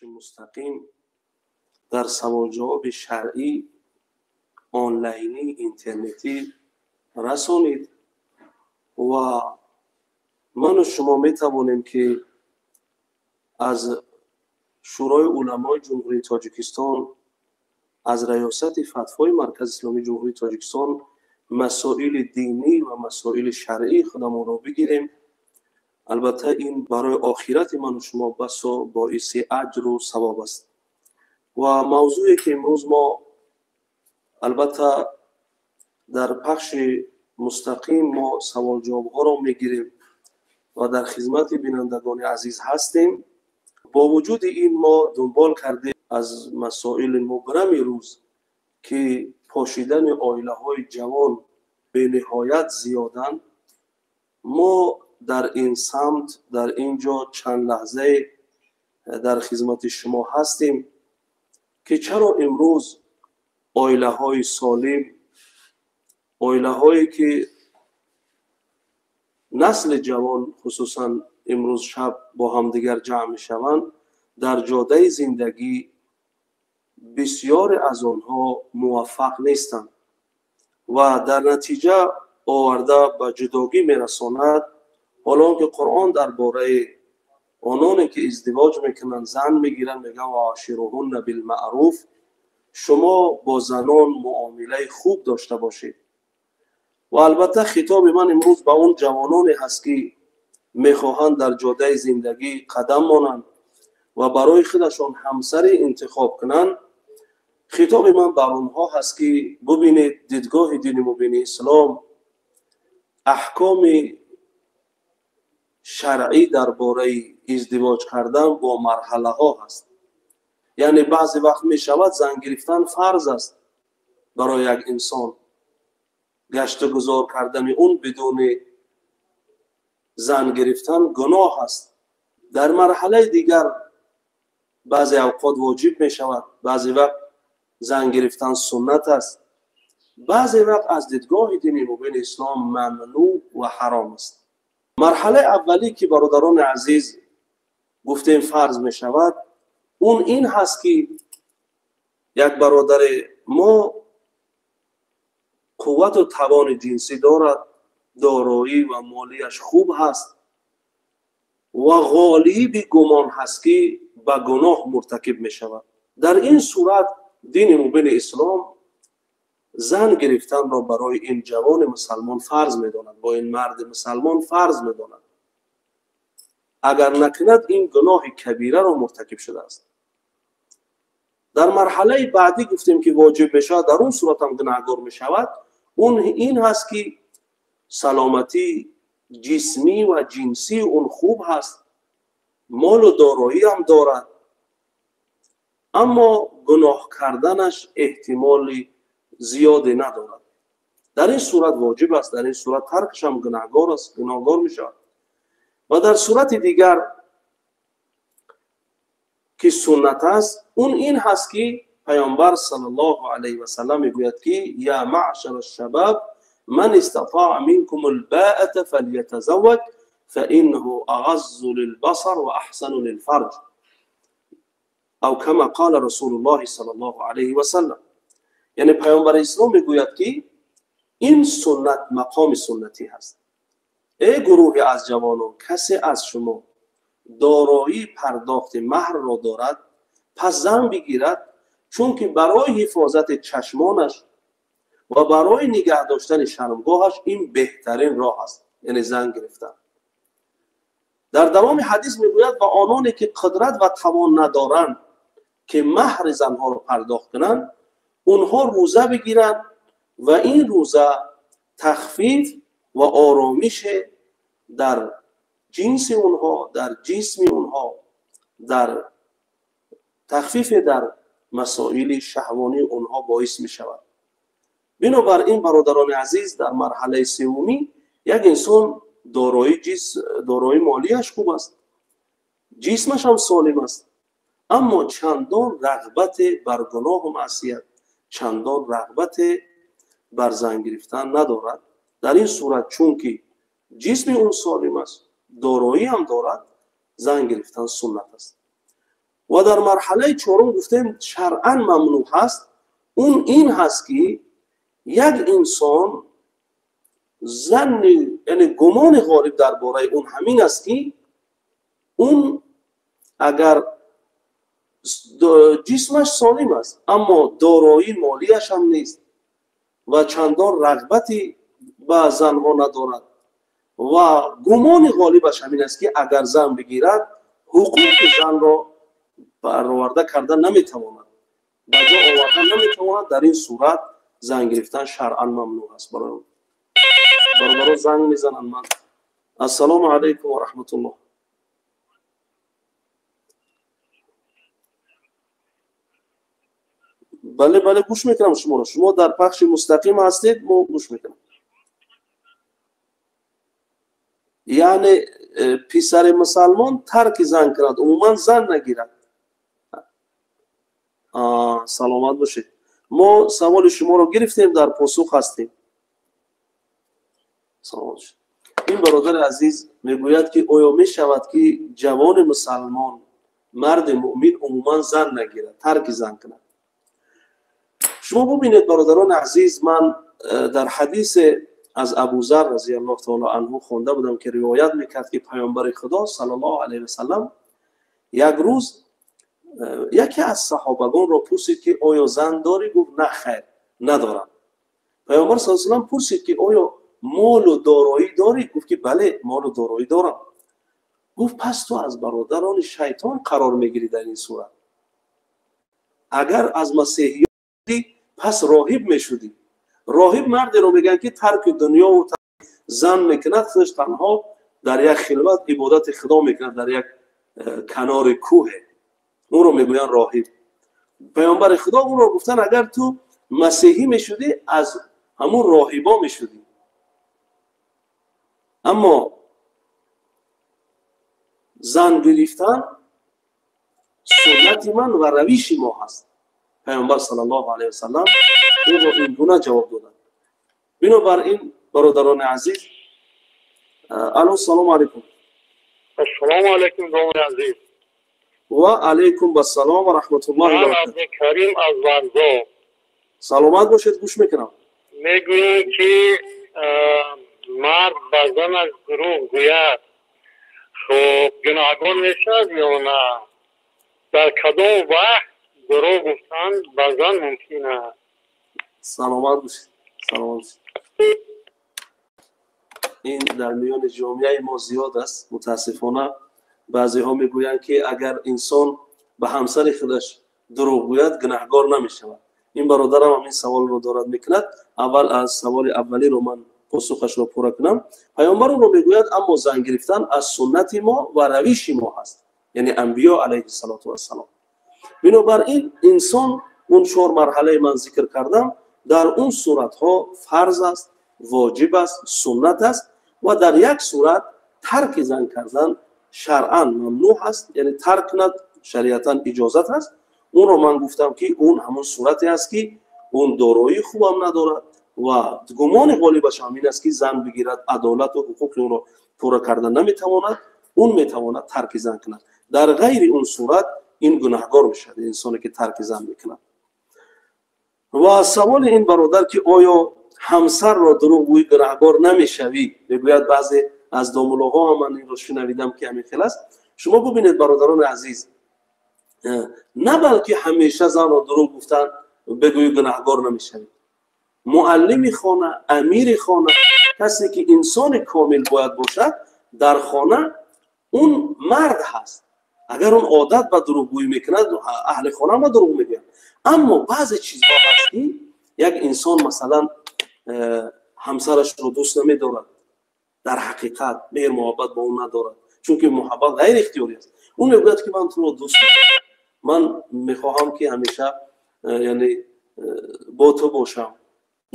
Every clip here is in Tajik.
Пахши мустақим дар савол-ҷавоби шаръӣ онлайнӣ интернетӣ расонид ва ману шумо метавонем, ки аз Шӯрои уламои Ҷумҳурии Тоҷикистон, аз Раёсати фатвои Маркази Исломии Ҷумҳурии Тоҷикистон масоили динӣ ва масоили шаръии худамонро бигирем. Албатта, ин барои охирати ману шумо басо боиси аҷру савоб аст. Ва мавзӯе, ки имрӯз мо албатта дар пахши мустақим мо савол-ҷавобҳоро мегирем ва дар хизмати бинандагони азиз ҳастем, бо вуҷуди ин мо дунбол кардем аз масоили мубрами рӯз, ки пошидани оилаҳои ҷавон бениҳоят зиёданд. Мо дар ин самт дар ин ҷо чанд лаҳзае дар хизмати шумо ҳастем, ки чаро имрӯз оилаҳои солим, оилаҳое ки насли ҷавон хусусан имрӯз шаб бо ҳамдигар ҷамъ мешаванд, дар ҷодаи зиндагӣ бисёре аз онҳо муваффақ нестанд ва дар натиҷа оварда ба ҷудогӣ мерасонад. Ҳоло он ки Қуръон дар бораи ононе ки издивоҷ мекунанд, зан мегиранд, мегӯяд: وعاشروهن بالمعروف, шумо бо занон муомилаи хуб дошта бошед. Ва албатта, хитоби ман имрӯз ба он ҷавононе ҳаст, ки мехоҳанд дар ҷодаи зиндагӣ қадам монанд ва барои худашон ҳамсаре интихоб кунанд. Хитоби ман бар онҳо ҳаст, ки бубинед дидгоҳи дини мубини ислом, аҳкоми шаръӣ дар бораи издивоҷ кардан бо марҳалаҳо ҳаст. Яъне баъзе вақт мешавад, зан гирифтан фарз аст барои як инсон, гаштугузор кардани он бидуни зан гирифтан гуноҳ аст. Дар марҳалаи дигар баъзе авқот воҷиб мешавад, баъзе вақт зан гирифтан суннат аст, баъзе вақт аз дидгоҳи дини мубини ислом мамнӯъ ва ҳаром аст. Марҳалаи аввалӣ, ки, бародарони азиз, гуфтем фарз мешавад, он ин ҳаст, ки як бародари мо қуввату тавони ҷинсӣ дорад, дороӣ ва молияш хуб ҳаст ва ғолиби гумон ҳаст, ки ба гуноҳ муртакиб мешавад. Дар ин сурат дини мубини ислом зан гирифтанро барои ин ҷавони мусалмон фарз медонад, бо ин марди мусалмон фарз медонад. Агар накунад, ин гуноҳи кабираро муртакиб шудааст. Дар марҳалаи баъдӣ гуфтем, ки воҷиб мешавад, дар он сурат ҳам гунаҳгор мешавад. Он ин ҳаст, ки саломатии ҷисмӣ ва ҷинсии он хуб ҳаст, молу дороӣ ҳам дорад, аммо гуноҳ карданаш эҳтимоли зиёде надорад. Дар ин сурат воҷиб аст, дар ин сурат таркаш ҳам гунаҳгор аст, гуноҳгор мешавад. Ва дар сурати дигар, ки суннат аст, он ин ҳаст, ки Паёмбар саллаллоҳу алайҳи васаллам мегӯяд, ки يا معشر الشباب، من استطاع منكم الباءة فليتزوج، فإنه أغض للبصر وأحصن للفرج، أو كما قال رسول الله صلى الله عليه وسلم. Яъне Паёмбари ислом мегӯяд, ки ин суннат мақоми суннатӣ ҳаст: эй гурӯҳе аз ҷавонон, касе аз шумо дороии пардохти маҳрро дорад, пас зан бигирад, чунки барои ҳифозати чашмонаш ва барои нигаҳ доштани шармгоҳаш ин беҳтарин роҳ аст, яъне зан гирифтан. Дар давоми ҳадис мегӯяд: ва ононе ки қудрат ва тавон надоранд, ки маҳри занҳоро пардохт кунанд, онҳо рӯза бигиранд ва ин рӯза тахфиф ва оромише дар ҷинси онҳо, дар ҷисми онҳо, дар тахфифе дар масоили шаҳвонии онҳо боис мешавад. Бинобар ин, бародарони азиз, дар марҳалаи севумӣ як инсон дорои ҷис, дорои молияш хуб аст, ҷисмаш ҳам солим аст, аммо чандон рағбате бар гуноҳу маъсият, чандон рағбате бар зан гирифтан надорад. Дар ин сурат, чунки ҷисми он солим аст, дороӣ ҳам дорад, зан гирифтан суннат аст. ва дар марҳалаи чорум гуфтем шаръан мамнӯъ ҳаст. Он ин ҳаст ки як инсон занни, яъне гумони ғолиб дар бораи он ҳамин аст ки он агар ҷисмаш солим аст, аммо дороии молияш ҳам нест ва чандон рағбати ба занҳо надорад ва гумони ғолибаш ҳамин аст ки агар зан бигирад ҳуқуқи занро бароварда карда наметавонад, ба ҷо оварда наметавонад. Дар ин сурат зан гирифтан шаръан мамнӯъ аст. Барои он бародаро занг мезананд. Ман ассалому алайкум ва раҳматуллоҳ. Бале, бале, гӯш мекунам шуморо. Шумо дар пахши мустақим ҳастед, мо гӯш мекунам. Яъне писари мусалмон тарки зан кунад, умуман зан нагирад. Саломат бошед. Мо саволи шуморо гирифтем, дар посух ҳастем. Саломат бошед. Ин бародари азиз мегӯяд ки оё мешавад ки ҷавони мусалмон, марди муъмин умуман зан нагирад, тарки зан кунад? Шумо бубинед бародарони азиз, ман дар ҳадисе аз Абузар разияллоҳу таоло анҳу хонда будам ки ривоят мекард ки паёмбари Худо саллаллоҳу алайҳи васаллам як рӯз яке аз саҳобагонро пурсид ки оё зан дорӣ? Гуфт на, хайр, надорам. Паёмбар саллаллоҳу алайҳи васаллам пурсид ки оё молу дороӣ дорӣ? Гуфт ки бале, молу дороӣ дорам. Гуфт пас ту аз бародарони шайтон қарор мегирӣ дар ин сурат. Агар аз масеҳиён пас роҳиб мешудӣ. Роҳиб мардеро мегӯянд ки тарки дунёву зан мекунад, худаш танҳо дар як хилват ибодати Худо мекунад, дар як канори кӯҳе. Ӯро мегӯянд роҳиб. Паёмбари Худо ӯро гуфтанд агар ту масеҳӣ мешудӣ аз ҳамун роҳибо мешудӣ. Аммо зан гирифтан суннати ман ва равиши мо ҳаст. Паёмбар саллаллоҳу алайҳи васаллам ӯро ин гуна ҷавоб доданд. Бинобар ин бародарони азиз, ало, салому алайкум. Ассалому алайкум, домоди азиз. Ва алайкум ассалом ва раҳматуллоҳи ва Ман баракатуҳ. Абдукарим аз Варзоб. Саломат бошед, гӯш мекунам. Мегӯянд ки мард ба занаш дурӯғ гӯяд, хуб гунаҳгор мешавад ё на? Дар кадом вақт дурӯғ гуфтан ба зан мумкин аст? Саломат бошед, саломат бошед. Ин дар миёни ҷомеаи мо зиёд аст. Мутаассифона баъзеҳо мегӯянд ки агар инсон ба ҳамсари худаш дурӯғ гӯяд гунаҳгор намешавад. Ин бародарам ҳам ин саволро дорад мекунад. Аввал аз саволи аввалиро ман посухашро пурра кунам. Паёмбар ӯро мегӯяд аммо зан гирифтан аз суннати мо ва равиши мо ҳаст, яъне анбиё алайҳиссалоту вассалом. Бинобар ин инсон он чор марҳалаи ман зикр кардам, дар он суратҳо фарз аст, воҷиб аст, суннат аст ва дар як сурат тарки зан кардан шаръан мамнӯъ аст, яъне тарк кунад шариатан иҷозат аст. Онро ман гуфтам ки он ҳамон сурате аст ки он дороии хубам надорад ва гумони ғолибаш ҳам ин аст ки зан бигирад, адолату ҳуқуқи ӯро пурра карда наметавонад, он метавонад тарки зан кунад. Дар ғайри он сурат ин гунаҳгор мешавад инсоне ки тарки зан мекунад. Ва саволи ин бародар ки оё ҳамсарро дурӯғгӯӣ гунаҳгор намешавӣ, мегӯяд баъзе аз домулоҳо ҳам ман инро шунавидам ки ҳамин хел аст. Шумо бубинед бародарони азиз, на балки ҳамеша занро дурӯғ гуфтан бегӯӣ гунаҳгор намешавӣ. Муаллими хона, амири хона, касе ки инсони комил бояд бошад дар хона, он мард ҳаст. Агар он одат ба дурӯғгӯӣ мекунад, аҳли хона ҳама дурӯғ мегӯянд. Аммо баъзе чизҳо ҳаст ки як инсон масалан ҳамсарашро дӯст намедорад, дар ҳақиқат меҳр муҳаббат ба ӯ надорад, чунки муҳаббат ғайриихтиёрӣ аст. Ӯ мегӯяд ки ман туро дӯст медорам, ман мехоҳам ки ҳамеша яъне бо ту бошам.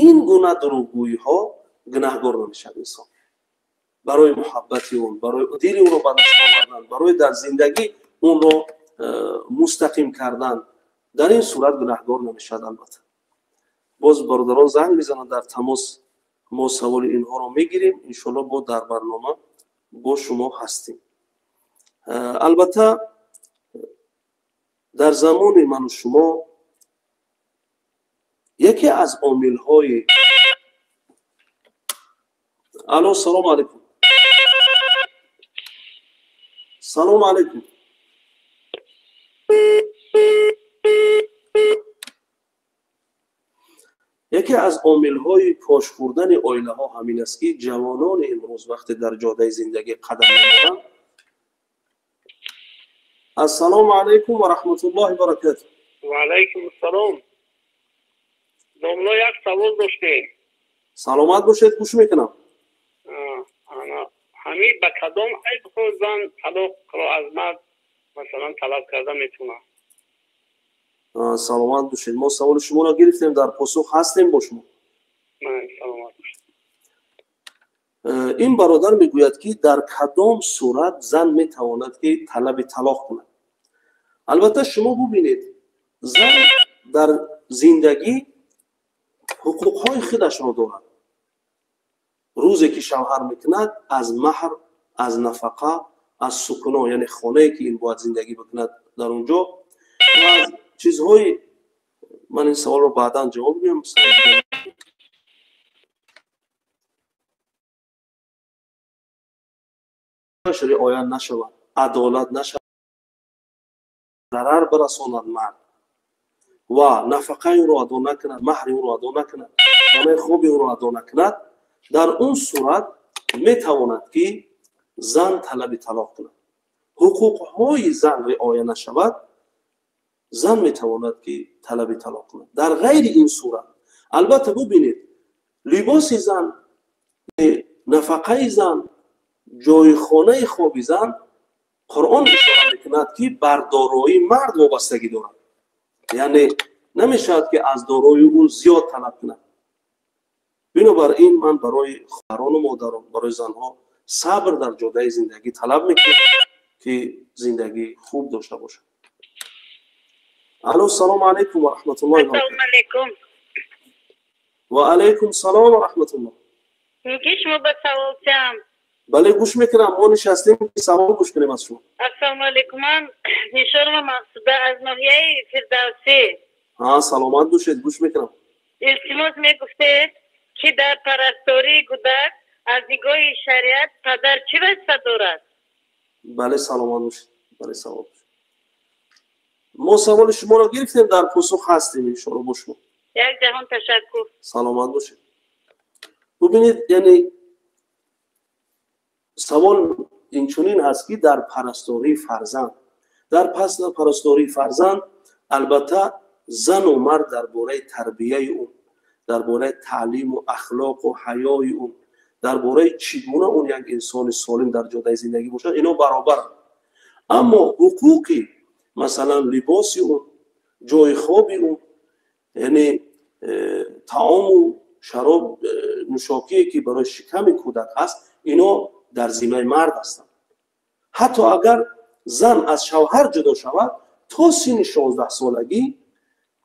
Ин гуна дурӯғгӯиҳо гунаҳгор намешавад инсон. Барои муҳаббати он, барои дили ӯро ба даст овардан, барои дар зиндагӣ онро мустақим кардан, дар ин сурат гунаҳгор намешавад. Албатта боз бародарон занг мезананд дар тамос, мо саволи инҳоро мегирем, иншоалло бо дар барнома бо шумо ҳастем. Албатта Дар замони ману шумо яке аз омилҳои алло, салом алейкум. Салом алейкум. Яке аз омилҳои пош хӯрдани оилаҳо ҳамин аст, ки ҷавонони имрӯз вақте дар ҷодаи зиндагӣ қадам мемонанд. Ассалому алайкум ва раҳматуллоҳи ва баракатуҳ. Ва алайкум ассалом. Домло, як савол доштем. Саломат бошед, гӯш мекунам. Ҳамин ба кадом айбҳо зан талоқро аз мард масалан талаб карда метавонад? Саломат бошед. Мо саволи шуморо гирифтем, дар посух ҳастем бо шумо. Саломат бошед. Ин бародар мегӯяд, ки дар кадом сурат зан метавонад, ки талаби талоқ кунад. Албатта, шумо бубинед, зан дар зиндагӣ ҳуқуқҳои худашро дорад. Рӯзе ки шавҳар мекунад, аз маҳр, аз нафақа, аз сукуно, яъне хонае ки ин бояд зиндагӣ бикунад дар он ҷо, ва аз чизҳои ман ин саволро баъдан ҷавоб мегӯям. Риоя нашавад, адолат нашавад, зарар бирасонад мард ва нафақаи ӯро адо накунад, маҳри ӯро адо накунад, хонаи хоби ӯро адо накунад, дар он сурат метавонад, ки зан талаби талоқ кунад. Ҳуқуқҳои зан риоя нашавад, зан метавонад, ки талаби талоқ кунад. Дар ғайри ин сурат, албатта, бубинед, либоси зан, нафақаи зан, ҷои хонаи хоби зан, Қуръон ишора мекунад, ки бар дорои мард вобастагӣ дорад. Яъне намешавад, ки аз дорои ӯ зиёд талаб кунад. Бинобар ин ман барои хоҳарону модарон, барои занҳо сабр дар ҷодаи зиндагӣ талаб мекунам, ки зиндагӣ хуб дошта бошад. Алло, салому алайкум ва раҳматуллоҳи ва Ассалому алайкум. Ва алайкум салом ва раҳматуллоҳ. Мумкин шумо ба савол тиям? Бале, гӯш мекунам. Мо нишастем, ки савол гӯш кунем аз шумо. Ассалому алайкум. Ман Нишонова Мақсуда аз ноҳияи Фирдавсӣ. Ҳа, саломат бошед, гӯш мекунам. Илтимос, мегуфтед, ки дар парастории кӯдак аз нигоҳи шариат падар чӣ вазифа дорад? Бале, саломат бошед. Бале, саломат бошед. Мо саволи шуморо гирифтем, дар посух ҳастем иншоалло бо шумо. Як ҷаҳон ташаккур. Саломат бошед. Бубинед, яъне савол инчунин ҳаст, ки дар парастории фарзанд, дар парастории фарзанд, албатта, зану мард дар бораи тарбияи ӯ, дар бораи таълиму ахлоқу ҳаёи ӯ, дар бораи чӣ гуна он як инсони солим дар ҷодаи зиндагӣ бошад, ино баробаранд. Аммо ҳуқуқи, масалан, либоси ӯ, ҷои хоби ӯ, яъне таому шароб, нӯшокие, ки барои шиками кӯдак ҳаст, ино дар зиммаи мард ҳастанд. Ҳатто агар зан аз шавҳар ҷудо шавад, то синни 16-солагӣ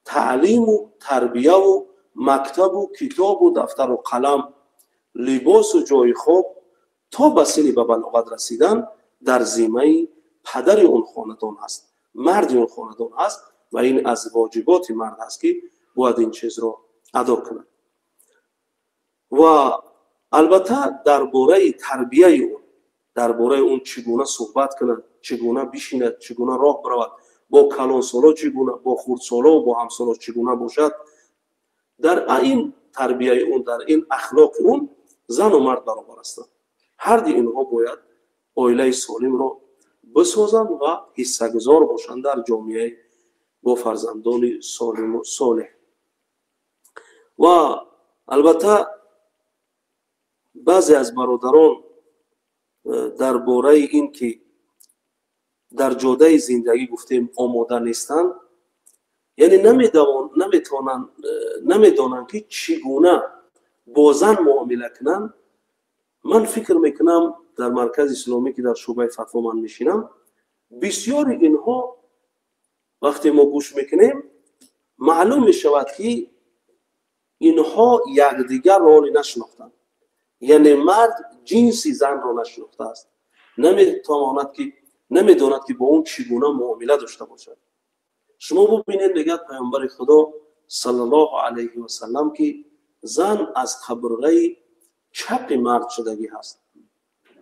таълиму тарбияву мактабу китобу дафтару қалам, либосу ҷои хоб то ба синни ба балоғат расидан дар зиммаи падари он хонадон ҳаст, марди он хонадон ҳаст, ва ин аз воҷиботи мард аст, ки бояд ин чизро адо кунад. Ва албатта, дар бораи тарбияи он, дар бораи он чӣ гуна суҳбат кунад, чӣ гуна бишинад, чӣ гуна роҳ биравад, бо калонсоло чӣ гуна, бо хурдсоло, бо ҳамсоло чӣ гуна бошад, дар ин тарбияи он, дар ин ахлоқи он зану мард баробар ҳастанд. Ҳарди инҳо бояд оилаи солимро бисозанд ва ҳиссагузор бошанд дар ҷомеаи бо фарзандони солиму солеҳ. Ва албатта, баъзе аз бародарон дар бораи ин ки дар ҷодаи зиндагӣ гуфтем омода нестанд, яъне наметавонанд, намедонанд, ки чӣ гуна бо зан муомила кунанд. Ман фикр мекунам, дар Маркази Исломӣ, ки дар шӯъбаи фатво ман мешинам, бисёри инҳо вақте мо гӯш мекунем, маълум мешавад, ки инҳо якдигарро ҳоле нашинохтанд. Яъне мард ҷинси занро нашинохтааст, наметавонад ки, намедонад, ки бо он чӣ гуна муомила дошта бошад. Шумо бубинед, мегӯяд Паёмбари Худо саллаллоҳу алайҳи васаллам, ки зан аз қабрғаи чапи мард шудагӣ ҳаст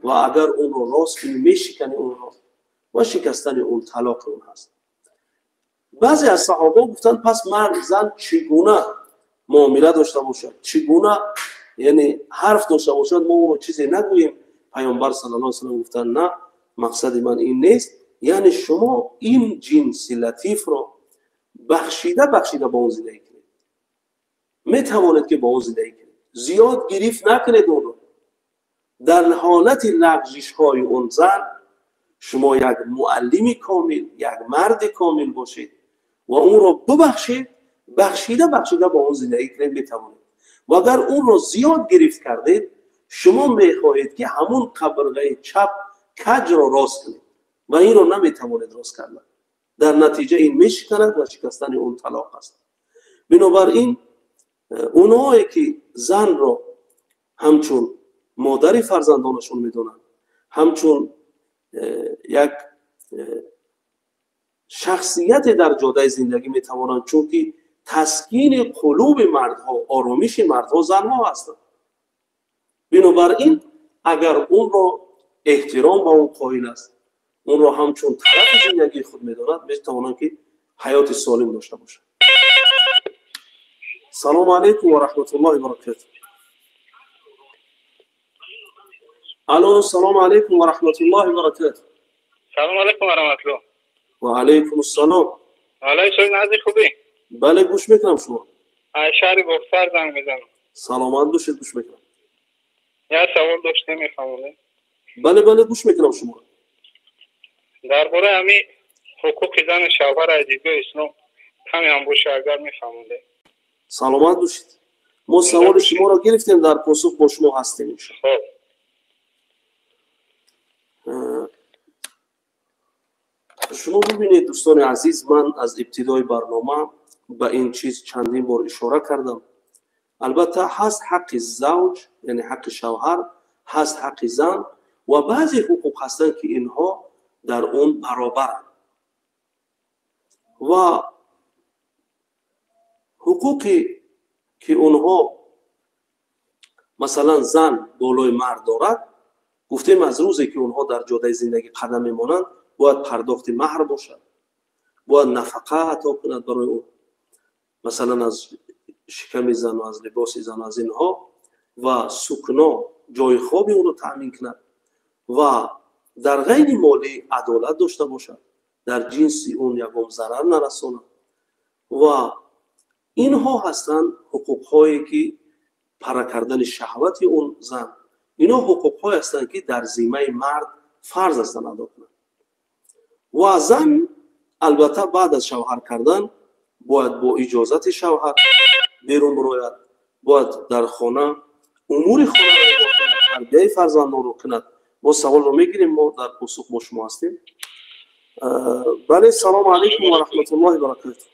ва агар онро рост кунӣ, мешикани онро ва шикастани он талоқи он ҳаст. Баъзе аз саҳобаҳо гуфтанд, пас мард зан чӣ гуна муомила дошта бошад, чӣ гуна яъне ҳарф дошта бошад, мо ӯро чизе нагӯем. Паёмбар саллаллоҳу алайҳи васаллам гуфтанд, на, мақсади ман ин нест, яъне шумо ин ҷинси латифро бахшида бахшида бо он зиндагӣ кунед, метавонед ки бо он зиндагӣ кунед, зиёд гирифт накунед онро. Дар ҳолати лағжишҳои он зан шумо як муаллими комил, як марди комил бошед ва онро бубахшед, бахшида бахшида бо он зиндагӣ кунед, метавонед. Ва агар онро зиёд гирифт кардед, шумо мехоҳед ки ҳамон қабрғаи чап каҷро рост кунед ва инро наметавонед рост кардан. Дар натиҷа ин мешиканад ва шикастани он талоқ аст. Бинобар ин онҳое ки занро ҳамчун модари фарзандонашон медонанд, ҳамчун як шахсияте дар ҷодаи зиндагӣ метавонанд, чунки таскини қулуби мардҳо, оромиши мардҳо занҳо ҳастанд. Бинобар ин агар онро эҳтиром ба он қоил аст, онро ҳамчун тарафи зиндагии худ медонад, метавонанд ки ҳаёти солим дошта бошад. Салому алайкум ва раҳматуллоҳи ва баракатуҳ. Алло, салому алайкум ва раҳматуллоҳи ва баракатуҳ. Салому алайкум ва раҳматуллоҳ. Ва алайкум ассалом. Алай соҳиб назди хубӣ? Бале, гӯш мекунам шумо. Аз шаҳри Бохтар занг мезанам. Саломат бошед, гӯш мекунам. Як савол доштем, мефаҳмонед? Бале, бале, гӯш мекунам шумо. Дар бораи ҳамин ҳуқуқи зану шавҳар аз дидгоҳи ислом каме ҳам боша, агар мефаҳмонед. Саломат бошед. Мо саволи шуморо гирифтем, дар посух бо шумо ҳастем иншоаллоҳ. Шумо бубинед, дӯстони азиз, ман аз ибтидои барнома ба ин чиз чандин бор ишора кардам. Албатта ҳаст ҳаққи завҷ, яъне ҳаққи шавҳар, ҳаст ҳаққи зан ва баъзе ҳуқуқ ҳастанд ки инҳо дар он баробаранд. Ва ҳуқуқе ки онҳо масалан зан болои мард дорад, гуфтем аз рӯзе ки онҳо дар ҷодаи зиндагӣ қадам мемонанд, бояд пардохти маҳр бошад, бояд нафақа ато кунад барои ӯ, масалан аз шиками зан ва аз либоси зан, аз инҳо, ва сукно, ҷои хоби ӯро таъмин кунад ва дар ғайри молӣ адолат дошта бошад, дар ҷинси он ягон зарар нарасонад. Ва инҳо ҳастанд ҳуқуқҳое ки пара кардани шаҳвати он зан, инҳо ҳуқуқҳое ҳастанд ки дар зиммаи мард фарз ҳастанд адо кунанд. Ва зан албатта баъд аз шавҳар кардан бояд бо иҷозати шавҳар берун бирояд, бояд дар хона умури хонаро нигоҳ кунад, тарбияи фарзандонро кунад. Мо саволро мегирем, мо дар посух бо шумо ҳастем. Бале, салому алайкум ва раҳматуллоҳи ва баракатуҳ.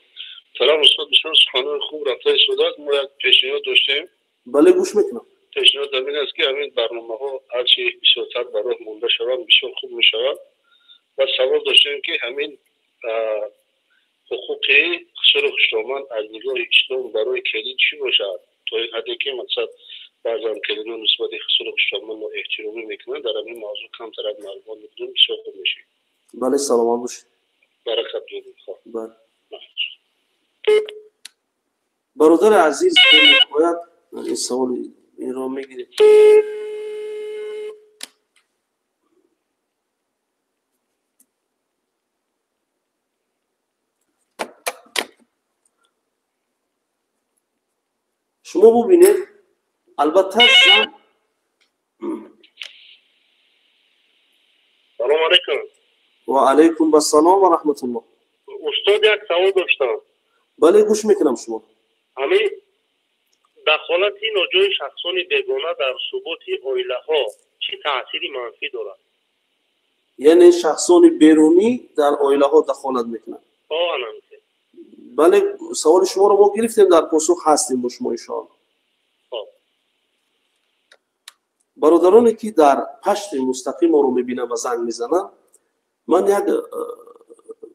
Салом устод, бисёр суханони хуб рафта истодааст. Мо як пешниҳод доштем. Бале, гӯш мекунам. Пешниҳод ҳамин аст ки ҳамин барномаҳо ҳарчи бисёртар ба роҳ монда шаванд, бисёр хуб мешавад. Ва савол доштем ки ҳамин ҳуқуқи хусуру хушдоман аз нигоҳи ислом барои келин чӣ бошад? То ин ҳадде ки мақсад баъзан келинон нисбати хусуру хушдоман ноэҳтиромӣ мекунанд, дар ҳамин мавзӯъ камтар аз маълумот мекунем, бисёр хуб мешавад. Бале, саломат бошед. Баракат диҳед. Бале. Бародари азиз, бояд ин саволи инро мегирем. Шумо бубинед, албатта зан. Салому алайкум. Ва алайкум ассалом ва раҳматуллоҳ. Устод, як савол доштам. Бале, гӯш мекунам шумо. Ҳамин дахолати ноҷои шахсони бегона дар суботи оилаҳо чӣ таъсири манфӣ дорад? Яъне шахсони берунӣ дар оилаҳо дахолат мекунанд. Бале, саволи шуморо мо гирифтем, дар посух ҳастем бо шумо иншоаллоҳ. Бародароне ки дар пашти мустақим моро мебинанд ва занг мезананд, ман як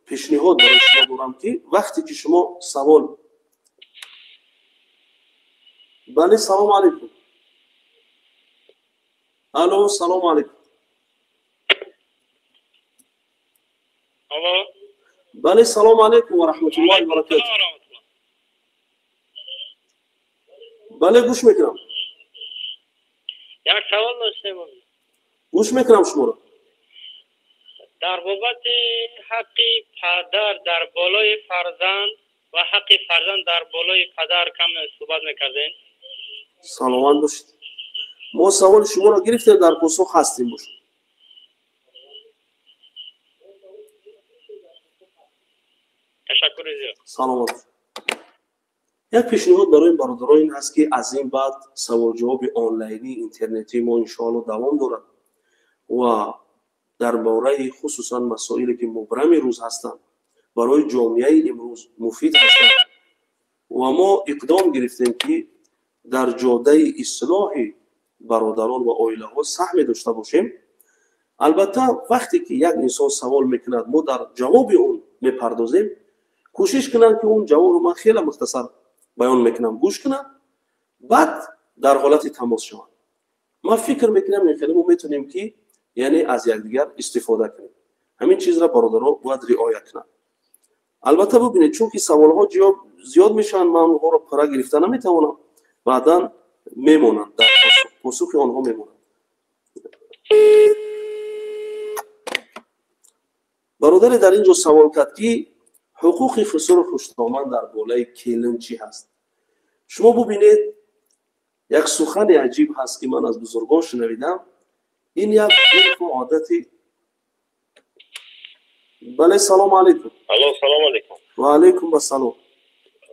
Пешниҳод барои шумо дорам, ки вақте ки шумо савол. Бале, салому алайкум. Алло, салому алайкум. Алло. Бале, салому алайкум ва раҳматуллоҳи ва баракатуҳ. Бале, гӯш мекунам. Як савол доштем. Гӯш мекунам шуморо. Дар бобати ҳаққи падар дар болои фарзанд ва ҳаққи фарзанд дар болои падар кам суҳбат мекардем. Саломат бошед. Мо саволи шуморо гирифтем, дар посух ҳастем бошед. Ташаккури зиёд. Саломат бошед. Як пешниҳод барои бародарон ин ҳаст, ки аз ин баъд саволҷавоби онлайнии интернетии мо иншоалло давом дорад ва дар бораи хусусан масоиле ки мубрами рӯз ҳастанд, барои ҷомеаи имрӯз муфид ҳастанд, ва мо иқдом гирифтем, ки дар ҷодаи ислоҳи бародарон ва оилаҳо саҳме дошта бошем. Албатта, вақте ки як инсон савол мекунад, мо дар ҷавоби он мепардозем. Кӯшиш кунанд, ки он ҷавобро ман хеле мухтасар баён мекунам, гӯш кунанд, баъд дар ҳолати тамос шаванд. Ман фикр мекунам, ин хеле мо метавонем, ки яъне аз якдигар истифода кунем. Ҳамин чизро бародарон бояд риоя кунанд. Албатта, бубинед, чунки саволҳо зиёд мешаванд, ман онҳоро пурра гирифта наметавонам, баъдан мемонанд, дар посухи онҳо мемонанд. Бародаре дар ин ҷо савол кард, ки ҳуқуқи хусуру хуштоман дар болои келин чӣ ҳаст. Шумо бубинед, як сухани аҷиб ҳаст, ки ман аз бузургон шунавидам. Ин як урфу одати. Бале, салому алайкум. Алло, салому алайкум. Ва алайкум ассалом.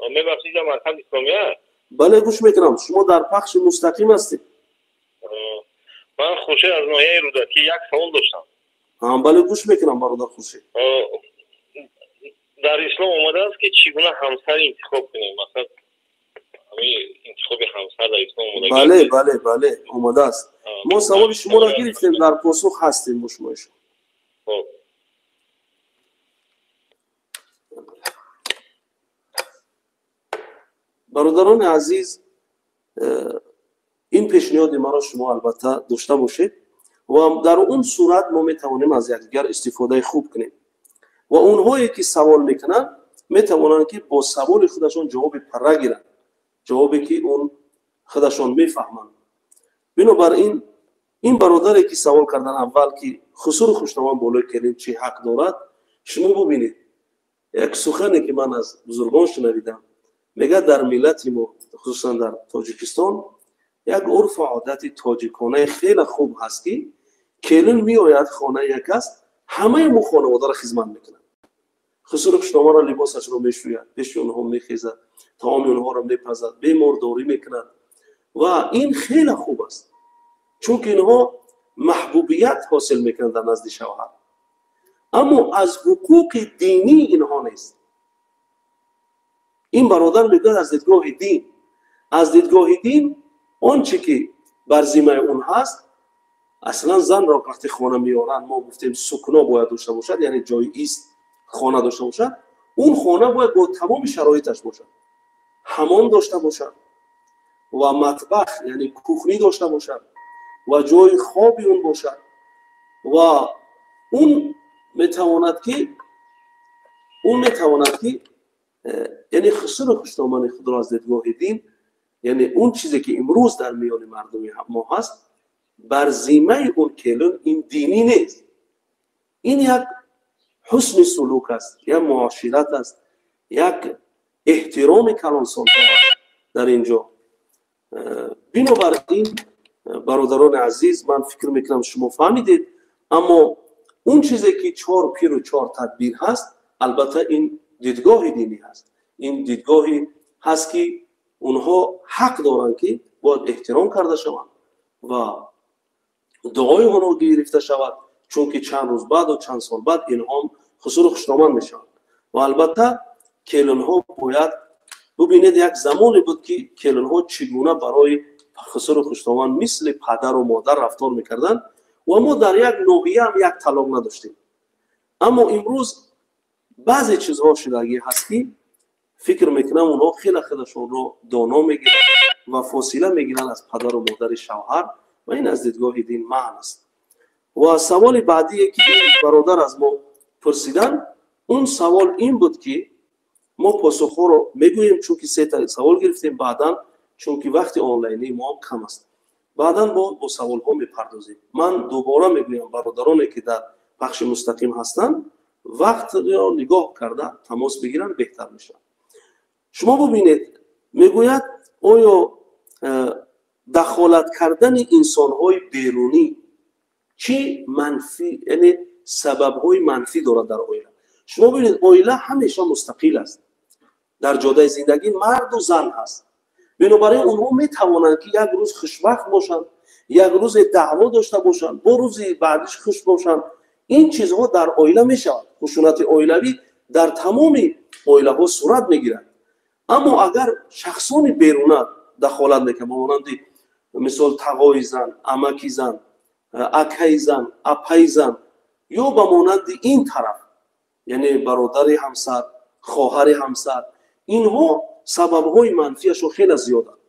Мебахшид, марҳам исломия? Бале, гӯш мекунам. Шумо дар пахши мустақим ҳастед. Ман Хуршед аз ноҳияи Рӯдакӣ як савол доштам. Бале, гӯш мекунам, бародар Хуршед. Дар ислом омадааст, ки чӣ гуна ҳамсар интихоб кунем? Масалан, интихоби ҳамсар дар ислом омада? Бале, бале, бале, омадааст. Мо саволи шуморо гирифтем, дар посух ҳастем бо шумо. Хоб. Бародарони азиз, ин пешниҳоди маро шумо албатта дошта бошед ва дар он сурат мо метавонем аз якдигар истифодаи хуб кунем ва онҳое ки савол мекунанд, метавонанд, ки бо саволи худашон ҷавоби пурра гиранд, ҷавобе ки он худашон мефаҳманд. Бинобар ин, ин бародаре ки савол кардан аввал, ки хусуру хуштоман болои келин чӣ ҳақ дорад, шумо бубинед, як сухане ки ман аз бузургон шунавидам, мегӯяд, дар миллати мо, хусусан дар Тоҷикистон, як урфу одати тоҷиконаи хеле хуб ҳаст, ки келин меояд хонаи як кас, ҳамаи мо хонаводаро хизмат мекунад. Хусуру хуштомаро либосашро мешӯяд, пеши онҳо мехезад, таоми онҳоро мепазад, бемордорӣ мекунад ва ин хеле хуб аст, чунки инҳо маҳбубият ҳосил мекунанд дар назди шавҳар. Аммо аз ҳуқуқи динӣ инҳо нест. Ин бародар мегӯяд, аз дидгоҳи дин, аз дидгоҳи дин он чӣ ки бар зиммаи он ҳаст, аслан занро вақти хона меоранд, мо гуфтем, сукно бояд дошта бошад, яъне ҷои ист хона дошта бошад. Он хона бояд бо тамоми шароиташ бошад, ҳамом дошта бошад ва матбах, яъне кухнӣ дошта бошад ва ҷои хоби он бошад ва он метавонад ки яъне хусуру хуштомани худро аз дидгоҳи дин, яъне он чизе ки имрӯз дар миёни мардуми мо ҳаст, бар зиммаи он келин ин динӣ нест. Ин як ҳусни сулук аст, як муошират аст, як эҳтироми калонсолҳо аст дар ин ҷо. Бинобар ин, бародарони азиз, ман фикр мекунам, шумо фаҳмидед. Аммо он чизе ки чор пиру чор тадбир ҳаст, албатта, ин дидгоҳи динӣ ҳаст, ин дидгоҳе ҳаст, ки онҳо ҳақ доранд, ки бояд эҳтиром карда шаванд ва дуои онҳо гирифта шавад, чунки чанд рӯз баъду чанд сол баъд инҳо хусуру хуштоманд мешаванд. Ва албатта, келинҳо бояд бубинед, як замоне буд, ки келинҳо чӣ гуна барои хусуру хуштоманд мисли падару модар рафтор мекарданд ва мо дар як ноҳияам як талоқ надоштем. Аммо имрӯз баъзе чизҳо шудагӣ ҳаст, ки фикр мекунам, онҳо хеле худашонро доно мегиранд ва фосила мегиранд аз падару модари шавҳар, ва ин аз дидгоҳи дин маън аст. Ва саволи баъдие, ки ин бародар аз мо пурсиданд, он савол ин буд, ки мо посухҳоро мегӯем, чунки сета савол гирифтем. Баъдан, чунки вақти онлайнии мо кам аст, баъдан бо саволҳо мепардозем. Ман дубора мегӯям, бародароне, ки дар пахши мустақим ҳастанд, вақтро нигоҳ карда тамос бигиранд, беҳтар мешавад. Шумо бубинед, мегӯяд, оё дахолат кардани инсонҳои берунӣ чӣ манфӣ, яъне сабабҳои манфӣ дорад дар оила? Шумо бибинед, оила ҳамеша мустақил аст. Дар ҷодаи зиндагӣ марду зан ҳаст. Бинобар ин онҳо метавонанд, ки як рӯз хушбахт бошанд, як рӯзе даъво дошта бошанд, бо рӯзи баъдиш хуш бошанд. Ин чизҳо дар оила мешавад. Хушунати оилавӣ дар тамоми оилаҳо сурат мегирад. Аммо агар шахсони беруна дахолат мекунанд, ба монанди мисол тағои зан, амаки зан, акаи зан, апаи зан ё ба монанди ин тараф, яъне бародари ҳамсар, хоҳари ҳамсар, инҳо сабабҳои манфиашон хеле зиёданд.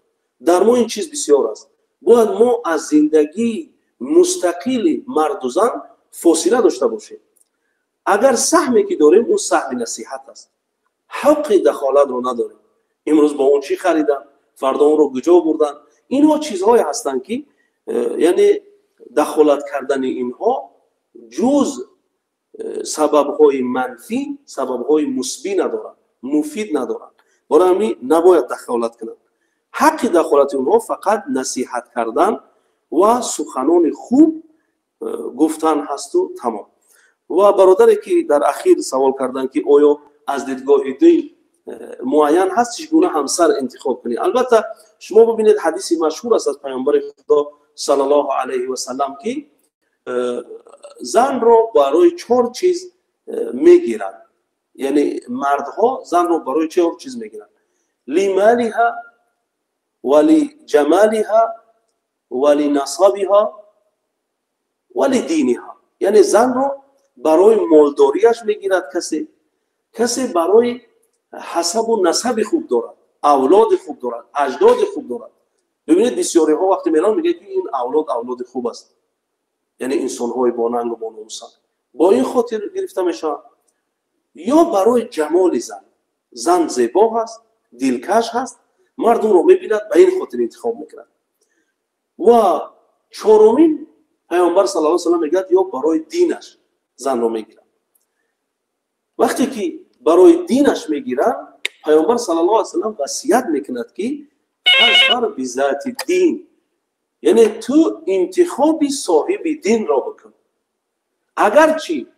Дар мо ин чиз бисёр аст. Бояд мо аз зиндагии мустақили марду зан фосила дошта бошем. Агар саҳме ки дорем, он саҳми насиҳат аст. Ҳаққи дахолатро надорем. Имрӯз бо он чӣ хариданд, фардо онро куҷо бурданд, инҳо чизҳое ҳастанд, ки яъне дахолат кардани инҳо ҷуз сабабҳои манфӣ сабабҳои мусбӣ надоранд, муфид надоранд. Барои ҳамин набояд дахолат кунанд. Ҳаққи дахолати онҳо фақат насиҳат кардан ва суханони хуб гуфтан ҳасту тамом. Ва бародаре, ки дар ахир савол карданд, ки оё аз дидгоҳи дин муайян ҳаст, чӣ гуна ҳамсар интихоб кунӣ? Албатта, шумо бибинед, ҳадиси машҳур аст аз Паёмбари Худо саллаллоҳу алайҳи васаллам, ки занро барои чор чиз мегиранд, яъне мардҳо занро барои чор чиз мегиранд: لمالها ولجمالها ولنسبها ولدينها. Яъне занро барои молдориаш мегирад касе, касе барои ҳасабу насаби хуб дорад, авлоди хуб дорад, аҷдоди хуб дорад. Бибинед, бисёриҳо вақте мераванд, мегӯяд, ки ин авлод авлоди хуб аст, яъне инсонҳои бонангу бономусанд, бо ин хотир гирифта мешавад. Ё барои ҷамоли зан, зан зебо ҳаст, дилкаш ҳаст, мард онро мебинад, ба ин хотир интихоб мекунад. Ва чорумин, Паёмбар сал салам мегӯяд, ё барои динаш занро мегирад. Вақте ки барои динаш мегирад, Паёмбар саллаллоҳу алайҳи васаллам васият мекунад, ки فاظفر بذات الدين, яъне ту интихоби соҳиби динро бикун. Агарчи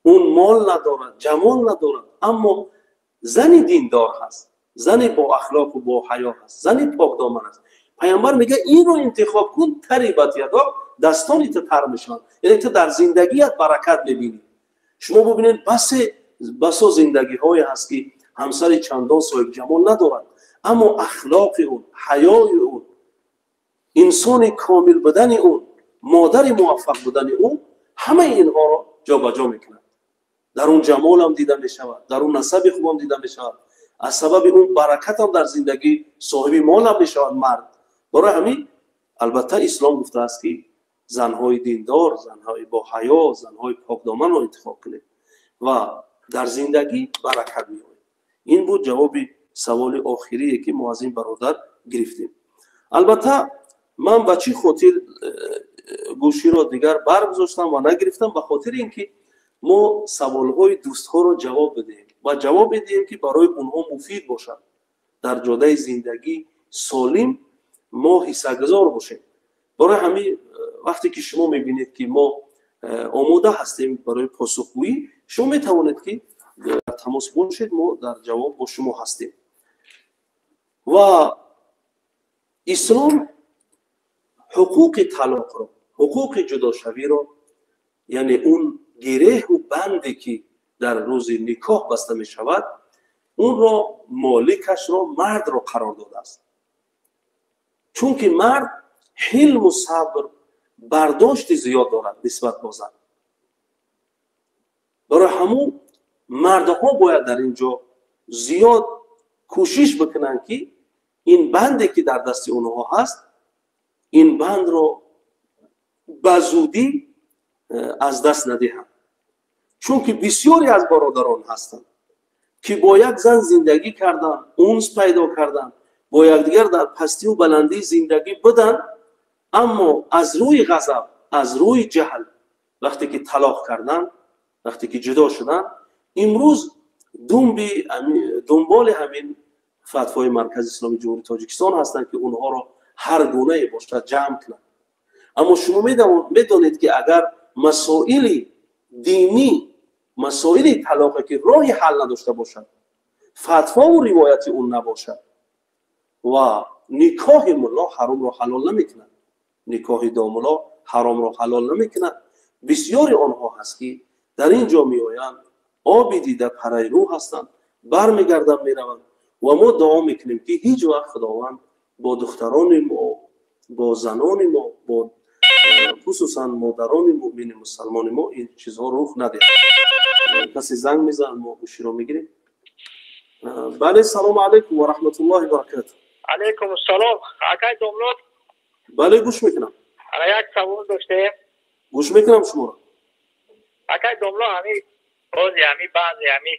он мол надорад, ҷамол надорад, аммо зани диндор ҳаст, зани бо ахлоқу бо ҳаё ҳаст, зани покдоман аст, Паёмбар мегӯяд, инро интихоб кун. تربت يداك, дастони ту тар мешаванд, яъне ту дар зиндагият баракат мебинӣ. Шумо бубинед, басе басо зиндагиҳое ҳаст, ки ҳамсари чандон соҳибҷамол надорад, аммо ахлоқи ӯ, ҳаёи ӯ, инсони комил будани ӯ, модари муваффақ будани ӯ ҳамаи инҳоро ҷобаҷо мекунад. Дар он ҷамолам дида мешавад, дар он насаби хубам дида мешавад, аз сабаби он баракатам дар зиндагӣ соҳиби молам мешавад мард. Барои ҳамин, албатта, ислом гуфтааст, ки занҳои диндор, занҳои боҳаё, занҳои покдоманро интихоб кунед ва дар зиндагӣ баракат меояд. Ин буд ҷавоби саволи охирие, ки мо аз ин бародар гирифтем. Албатта, ман ба чӣ хотир гӯширо дигар баргузоштам ва нагирифтам? Ба хотири ин ки мо саволҳои дӯстҳоро ҷавоб бидиҳем ва ҷавоб медиҳем, ки барои онҳо муфид бошад, дар ҷодаи зиндагӣ солим мо ҳиссагузор бошем. Барои ҳамин, вақте ки шумо мебинед, ки мо омода ҳастем барои посухгӯӣ, шумо метавонед, ки дар тамос бошед, мо дар ҷавоб бо шумо ҳастем. Ва ислом ҳуқуқи талоқро, ҳуқуқи ҷудошавиро, яъне он гиреҳу банде, ки дар рӯзи никоҳ баста мешавад, онро моликашро мардро қарор додааст, чунки мард ҳилму сабр, бардошти зиёд дорад нисбат бо зан. Барои ҳамун мардҳо бояд дар ин ҷо зиёд кӯшиш бикунанд, ки ин банде ки дар дасти онҳо ҳаст, ин бандро ба зудӣ аз даст надиҳанд. Чунки бисёре аз бародарон ҳастанд, ки бо як зан зиндагӣ карданд, унс пайдо карданд, бо якдигар дар пастию баландии зиндагӣ буданд, аммо аз рӯи ғазаб, аз рӯи ҷаҳл вақте ки талоқ карданд, вақте ки ҷудо шуданд, имрӯз дунболи ҳамин фатвои Маркази Исломии Ҷумҳурии Тоҷикистон ҳастанд, ки онҳоро ҳар гунае бошад ҷамъ кунанд. Аммо шумо медонед, ки агар масоили динӣ, масоили талоқе ки роҳи ҳал надошта бошад, фатвову ривояти он набошад ва никоҳи мулло ҳаромро ҳалол намекунад, никоҳи домулло ҳаромро ҳалол намекунад. Бисёри онҳо ҳаст, ки дар ин ҷо меоянд, оби дида параи рӯ ҳастанд, бармегарданд, мераванд. Ва мо дуо мекунем, ки ҳеҷ вақт Худованд бо духтарони мо, бо занони мо, бо хусусан модарони муъмини мусалмони мо ин чизҳо рух надиҳад. Касе занг мезанад, мо гӯширо мегирем. Бале, салому алайкум ва раҳматуллоҳи баракату. Алайкум ассалом, акай домлод. Бале, гӯш мекунам. Ана як савол доштем. Гӯш мекунам шуморо. Акай домло, ҳами бози ҳами баъзе ҳами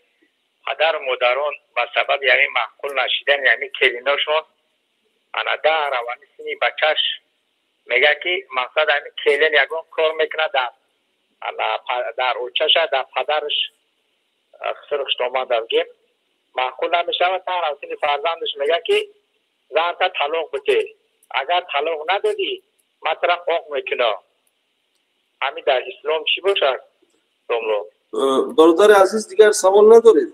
падару модарон ба сабаби ҳами маъқул нашидани ҳами келиношон ана дар аввали синни бачаш мегӯяд, ки мақсад ҳами келин ягон кор мекунад, дар очаша, дар падараш хусрухуштомад гем маъқул намешавад. Дар синни фарзандаш мегӯяд, ки занта талоқ бите, агар талоқ надодӣ, ман тура оқ мекунам. Ҳами дар ислом чӣ бошад, домло? Бародари азиз, дигар савол надоред?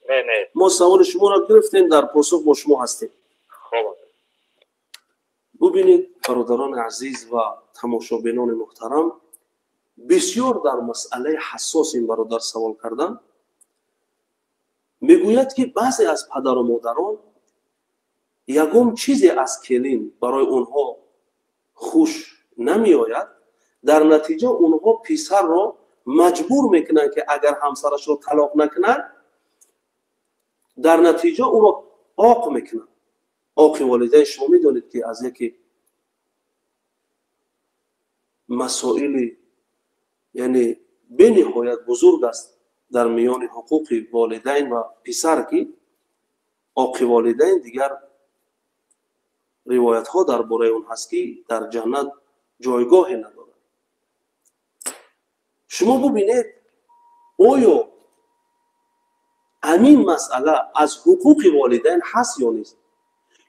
Не, не. Мо саволи шуморо гирифтем, дар посух бо шумо ҳастем. Хоб. Бубинед, бародарони азиз ва тамошобинони муҳтарам, бисёр дар масъалаи ҳассос ин бародар савол карданд. Мегӯяд, ки баъзе аз падару модарон ягон чизе аз келин барои онҳо хуш намеояд, дар натиҷа онҳо писарро маҷбур мекунанд, ки агар ҳамсарашро талоқ накунад, дар натиҷа ӯро оқ мекунанд. Оқи волидайн, шумо медонед, ки аз яке масоили, яъне, бениҳоят бузург аст дар миёни ҳуқуқи волидайн ва писар, ки оқи волидайн дигар ривоятҳо дар бораи он ҳаст, ки дар ҷаннат ҷойгоҳе надорад. Шумо бубинед, оё ҳамин масъала аз ҳуқуқи волидайн ҳаст ё нест?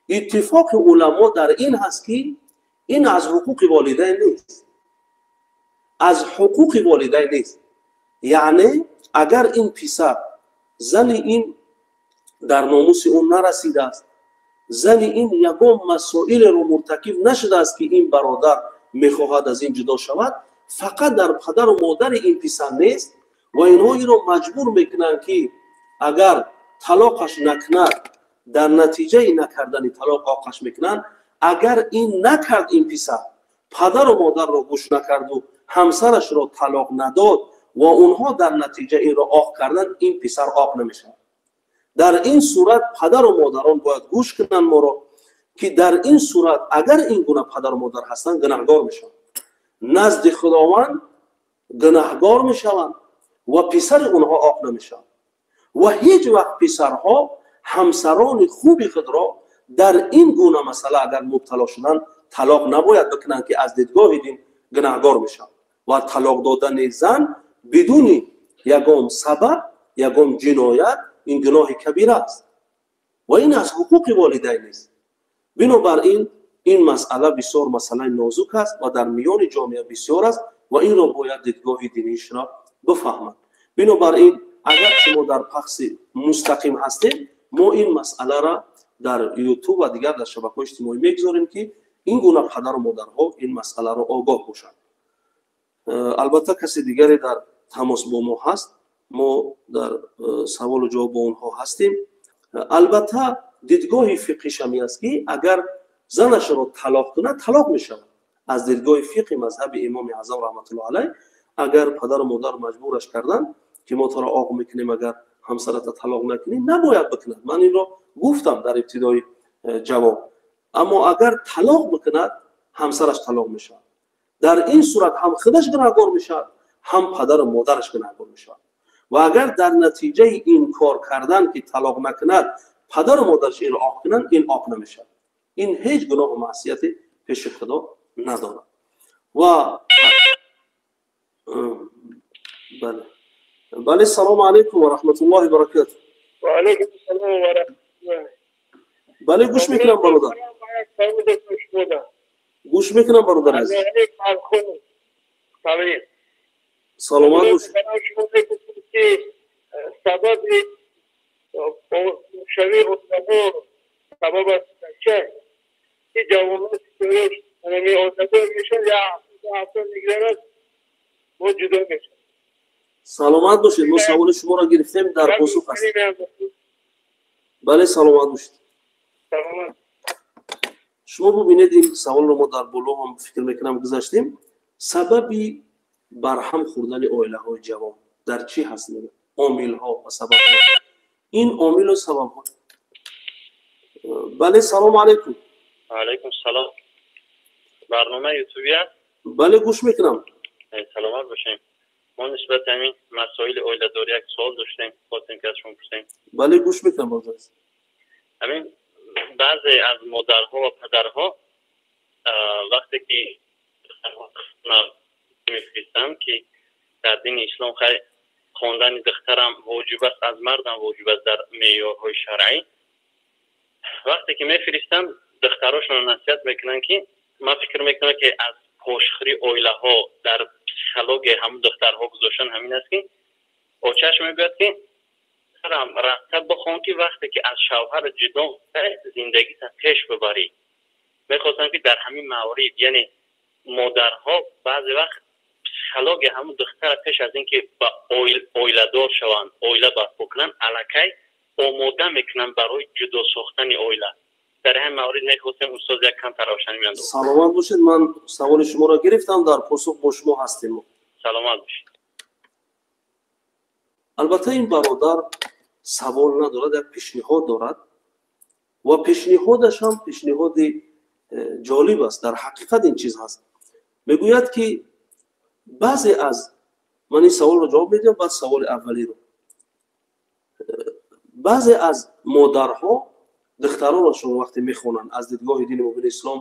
Иттифоқи уламо дар ин ҳаст, ки ин аз ҳуқуқи волидайн нест, аз ҳуқуқи волидайн нест. Яъне агар ин писар зани ин дар номуси ӯ нарасидааст, зани ин ягон масоилеро муртакиб нашудааст, ки ин бародар мехоҳад аз ин ҷудо шавад, фақат дар падару модари ин писар нест ва инҳо инро маҷбур мекунанд, ки агар талоқаш накунад, дар натиҷаи накардани талоқ оқаш мекунанд. Агар ин накард, ин писар падару модарро гӯш накарду ҳамсарашро талоқ надод ва онҳо дар натиҷа инро оқ карданд, ин писар оқ намешавад. Дар ин сурат падару модарон бояд гӯш кунанд моро, ки дар ин сурат агар ин гуна падару модар ҳастанд, гунаҳгор мешаванд, назди Худованд гунаҳгор мешаванд ва писари онҳо оқ намешавад. Ва ҳеҷ вақт писарҳо ҳамсарони хуби худро дар ин гуна масъала агар мубтало шуданд, талоқ набояд бикунанд, ки аз дидгоҳи дин гунаҳгор мешаванд. Ва талоқ додани зан бидуни ягон сабаб, ягон ҷиноят, ин гуноҳи кабира аст ва ин аз ҳуқуқи волидайн нест. Бинобар ин, ин масъала бисёр масъалаи нозук аст ва дар миёни ҷомеа бисёр аст ва инро бояд дидгоҳи динишро бифаҳманд. Бинобар ин, агар шумо дар пахши мустақим ҳастем, мо ин масъаларо дар Ютуб ва дигар дар шабакаҳои иҷтимоӣ мегузорем, ки ин гуна падару модарҳо ин масъаларо огоҳ бошанд. Албатта, каси дигаре дар тамос бо мо ҳаст, мо дар саволу ҷавоб бо онҳо ҳастем. Албатта, дидгоҳи фиқҳиш ҳамин аст, ки агар занашро талоқ кунад, талоқ мешавад. Аз дидгоҳи фиқҳи мазҳаби Имоми Аъзам раҳматуллоҳ алайҳ, агар падару модар маҷбураш карданд, ки мо туро оқ мекунем, агар ҳамсарата талоқ накунӣ, набояд бикунад. Ман инро гуфтам дар ибтидои ҷавоб. Аммо агар талоқ бикунад, ҳамсараш талоқ мешавад. Дар ин сурат ҳам худаш гунаҳкор мешавад, ҳам падару модараш гунаҳкор мешавад. Ва агар дар натиҷаи ин кор кардан ки талоқ накунад, падару модараш инро оқ кунанд, ин оқ намешавад. Ин ҳеҷ гуноҳу маъсияте пеши Худо надорад. Ва бале, бале, салому алайкум ва раҳматуллоҳи ва баракатуҳ. Ва алайкум ассалом ва раҳматуллоҳ. Бале, гӯш мекунам, бародар. Гӯш мекунам, бародар азиз. Саломат бошед. Сабаби шави одамо сабаб аст чӣ? Ки ҷавонон одамо мешаванд, як ҳафта мегузарад, бо ҷудо мешаванд. Саломат бошед. Мо саволи шуморо гирифтем, дар посух ҳастем. Бале, саломат бошед. Шумо бубинед, ин саволро мо дар боло ҳам фикр мекунам гузаштем. Сабаби барҳам хӯрдани оилаҳои ҷавон дар чӣ ҳаст? Омилҳо ва сабабҳо. Ин омилу сабабҳо. Бале, салому алайкум. Алайкум салом. Барномаи ютубӣ аст? Бале, гӯш мекунам. Саломат бошем. Мо нисбати ҳамин масоили оиладорӣ як суол доштем, хостем ки аз шумо пурсем. Бале, гӯш мекунам, бародар. Ҳамин баъзе аз модарҳо ва падарҳо вақте ки мефиристанд, ки дар дини ислом хайр хондани духтарам воҷиб аст, аз мардам воҷиб аст дар меъёрҳои шаръӣ, вақте ки мефиристанд, духтарошонро насиҳат мекунанд, ки ман фикр мекунам, ки аз пошхӯри оилаҳо дар психологияи ҳамун духтарҳо гузоштан ҳамин аст, ки очаш мегӯяд, ки духтарам, рафта бихон, ки вақте ки аз шавҳар ҷудо зиндагита пеш бибарӣ. Мехостам, ки дар ҳамин маврид, яъне модарҳо баъзе вақт психология ҳамун духтара пеш аз ин ки ба оиладор шаванд, оила барпо кунанд, аллакай омода мекунанд барои ҷудо сохтани оила. Дар ҳамин маврид мехостем, устоз, як камтар равшанӣ меандозед. Саломат бошед. Ман саволи шуморо гирифтам, дар посух бо шумо ҳастем. Саломат бошед. Албатта, ин бародар савол надорад, як пешниҳод дорад ва пешниҳодаш ҳам пешниҳоди ҷолиб аст. Дар ҳақиқат ин чиз ҳаст. Мегӯяд, ки баъзе аз, ман ин саволро ҷавоб медиҳам, баъд саволи аввалиро. Баъзе аз модарҳо духтаронашон вақте мехонанд, аз дидгоҳи дини мубини ислом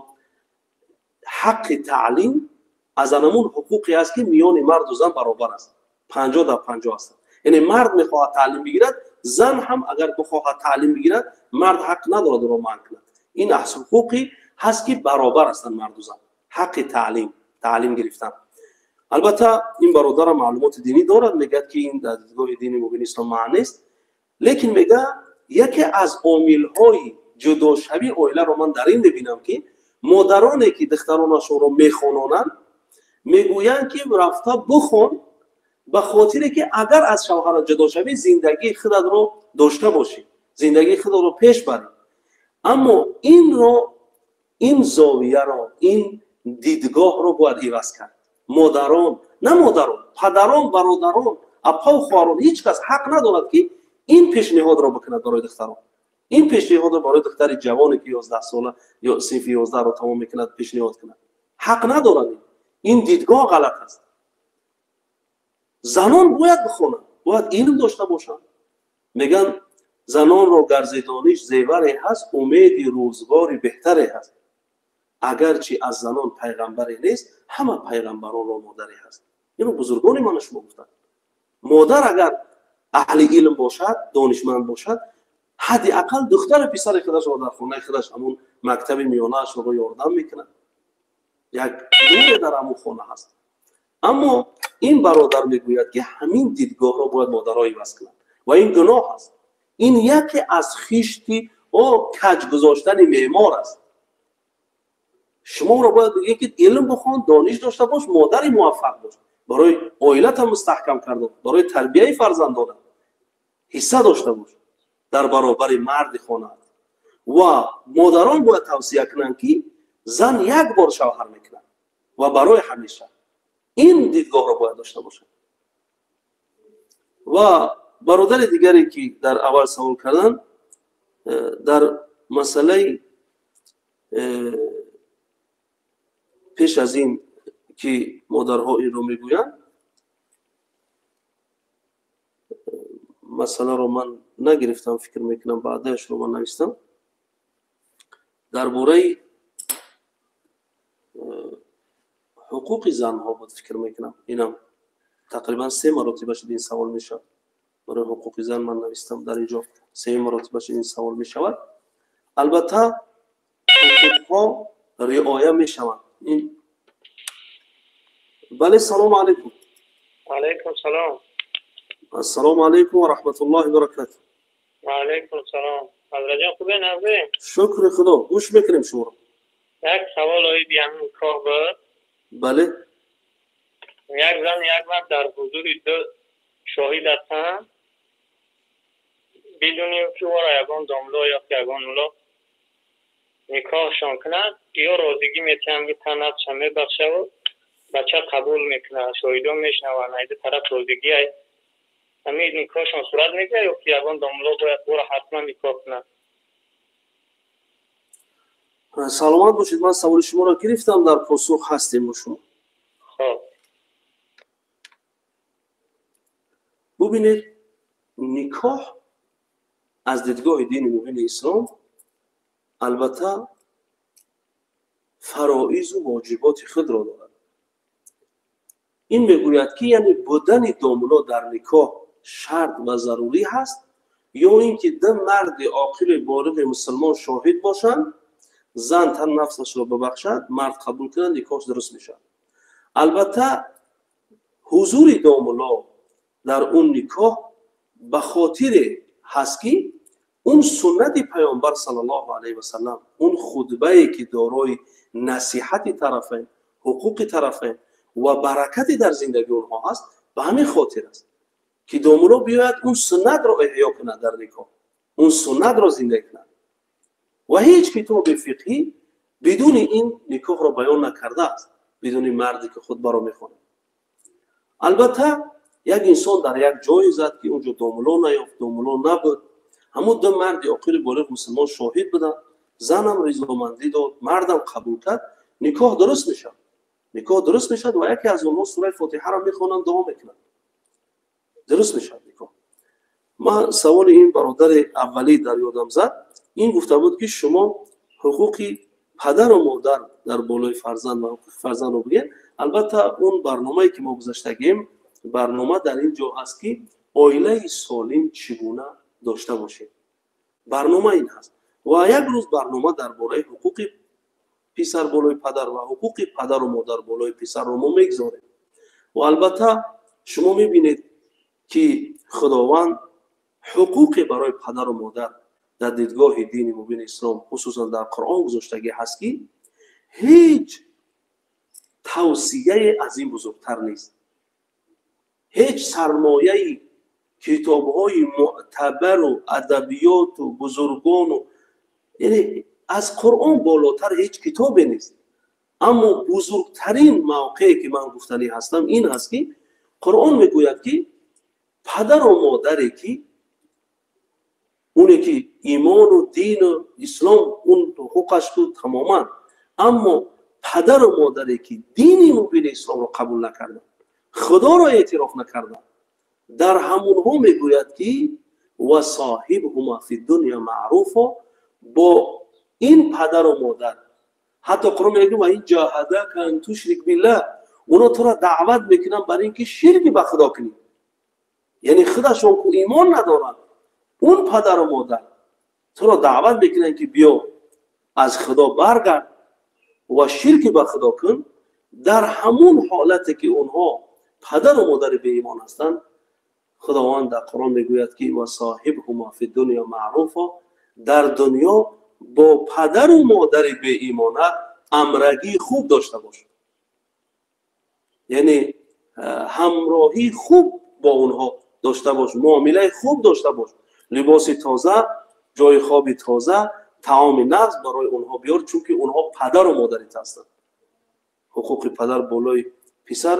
ҳаққи таълим аз анамун ҳуқуқе аст, ки миёни марду зан баробар аст, 50 дар 50 ҳастанд. Яъне мард мехоҳад таълим бигирад, зан ҳам агар бихоҳад таълим бигирад, мард ҳақ надорад ӯро манъ кунад. Ин аз ҳуқуқе ҳаст, ки баробар ҳастанд марду зан, ҳаққи таълим гирифтан. Албатта, ин бародарам маълумоти динӣ дорад, мегӯяд, ки ин дар дидгоҳи дини мубини ислом манъ нест, лекин мегӯяд, яке аз омилҳои ҷудошавии оиларо ман дар ин мебинам, ки модароне ки духтаронашонро мехононанд, мегӯянд, ки рафта бихон, ба хотире ки агар аз шавҳарат ҷудо шавӣ, зиндагии худатро дошта бошӣ, зиндагии худро пеш барӣ. Аммо инро, ин зовияро, ин дидгоҳро бояд иваз кард. Модарон, на модарон, падарон, бародарон, апаву хоҳарон, ҳеҷ кас ҳақ надорад, ки ин пешниҳодро бикунад барои духтарон. Ин пешниҳодро барои духтари ҷавоне, ки 11 сола ё синфи 11-ро тамом мекунад, пешниҳод кунад, ҳақ надорад. Ин дидгоҳ ғалат аст. Занон бояд бихонанд, бояд илм дошта бошанд. Мегӯянд, занонро гар зи дониш зеваре ҳаст, умеди рӯзгори беҳтаре ҳаст. Агарчи аз занон пайғамбаре нест, ҳама пайғамбаронро модаре ҳаст. Ино бузургони мана шумо гуфтанд. Модар агар аҳли илм бошад, донишманд бошад, ҳадди ақал духтару писари худашро дар хонаи худаш ҳамун мактаби миёнаашро ёрдам мекунад, як нуре дар ҳамун хона ҳаст. Аммо ин бародар мегӯяд, ки ҳамин дидгоҳро бояд модаро иваз кунанд ва ин гуноҳ аст. Ин яке аз хишти о каҷ гузоштани меъмор аст. Шуморо бояд бигӯед, ки илм бихон, дониш дошта бош, модари муваффақ бош, барои оилата мустаҳкам кардан, барои тарбияи фарзандонат ҳисса дошта бош дар баробари марди хонаат. Ва модарон бояд тавсия кунанд, ки зан як бор шавҳар мекунад ва барои ҳамеша. Ин дидгоҳро бояд дошта бошад. Ва бародари дигаре ки дар аввал савол карданд, дар масъалаи пеш аз ин ки модарҳо инро мегӯянд, масъаларо ман нагирифтам, фикр мекунам баъдаашро ман навистам, дар бораи ҳуқуқи занҳо буд, фикр мекунам. Инам тақрибан се маротиба шуд ин савол мешавад. Барои ҳуқуқи зан ман навистам, дар инҷо се маротиба шуд ин савол мешавад. Албатта ҳуқуқҳо риоя мешаванд. Бале, салому алайкум. Алайкум салом. Ассалому алайкум ва раҳматуллоҳи ва баракатуҳ. Ва алайкум салом. Ҳазратҷон, хубе нағзе? Шукри Худо, гӯш мекунем шуморо. Як савол оиди ҳамин никоҳ буд. Бале. Як зан як мард дар ҳузури ду шоҳид ҳастанд, бидуни ки ӯро ягон домло ё ки ягон мулло никоҳшон кунад, ё розигӣ метиҳанд ки тан нафсша мебахшаву бача қабул мекунад, шоҳидон мешунаванд, айди тараф розигӣ ай, ҳамин никоҳшон сурат мегирад ё ки ягон домло бояд ӯро ҳатман никоҳ кунад? Саломат бошед, ман саволи шуморо гирифтам, дар посух ҳастем бо шумо. Хоб. Бубинед, никоҳ аз дидгоҳи дини мубини ислом албатта фароизу воҷиботи худро дорад. Ин мегӯяд ки яъне будани домло дар никоҳ шарт ва зарурӣ ҳаст, ё ин ки ду марди оқили болиғи мусулмон шоҳид бошанд, зан тан нафсашро бибахшад, мард қабул кунад, никоҳ дуруст мешавад. Албатта ҳузури домло дар он никоҳ ба хотире ҳаст ки он суннати паёмбар саллаллоҳу алайҳи васаллам, он хутбае ки дорои насиҳати тарафайн, ҳуқуқи тарафайн ва баракати дар зиндагии онҳо ҳаст, ба ҳамин хотир аст ки домло биёяд он суннатро эҳё кунад дар никоҳ, он суннатро зинда кунад. Ва ҳеҷ китоби фиқҳӣ бидуни ин никоҳро баён накардааст, бидуни марде ки хутбаро мехонад. Албатта як инсон дар як ҷое зад ки онҷо домло наёфт, домло набуд, ҳамон ду марди оқили болиғ мусулмон шоҳид буданд, занам ризомандӣ дод, мардам қабул кард, никоҳ дуруст мешавад. Никоҳ дуруст мешавад ва яке аз онҳо сураи фотиҳаро мехонанд, дуо мекунанд, дуруст мешавад никоҳ. Ман саволи ин бародари аввалӣ дар ёдам зад, ин гуфта буд ки шумо ҳуқуқи падару модар дар болои фарзанд ва ҳуқуқи фарзандро бигӯед. Албатта он барномае ки мо гузаштагем, барнома дар ин ҷо ҳаст ки оилаи солим чӣ гуна дошта бошед. Барнома ин ҳаст ва як рӯз барнома дар бораи ҳуқуқи писар болои падар ва ҳуқуқи падару модар болои писарро мо мегузорем. Ва албатта шумо мебинед ки Худованд ҳуқуқе барои падару модар дар дидгоҳи дини мубини ислом, хусусан дар Қуръон гузоштагӣ ҳаст ки ҳеҷ тавсияе аз ин бузургтар нест. Ҳеҷ сармояи китобҳои муътабару адабиёту бузургону, яъне аз Қуръон болотар ҳеҷ китобе нест. Аммо бузургтарин мавқее ки ман гуфтанӣ ҳастам ин ҳаст ки Қуръон мегӯяд ки падару модаре ки оне ки имону дину ислом он ҳуқуқаш буд тамоман, аммо падару модаре ки дини мубини исломро қабул накарданд, худоро эътироф накарданд, дар ҳамонҳо мегӯяд ки ва соҳибҳума фи дунё маъруфо, бо ин падару модар, ҳатто Қуръон мегӯяд ва ин ҷаҳадака ан тушрик биллаҳ, оно туро даъват мекунанд бар ин ки ширки ба худо кунӣ, яъне худашон ку имон надоранд, он падару модар туро даъват мекунанд ки биё аз худо баргард ва ширки ба худо кун. Дар ҳамон ҳолате ки онҳо падару модари беимон ҳастанд, Худованд дар Қуръон мегӯяд ки ва соҳибҳума фи дунё маъруфо, дар дунё бо падару модари беимона амрагии хуб дошта бош, яъне ҳамроҳии хуб бо онҳо дошта бош, муомилаи хуб дошта бош, либоси тоза, ҷои хоби тоза, таоми нағз барои онҳо биёр, чунки онҳо падару модарит ҳастанд. Ҳуқуқи падар болои писар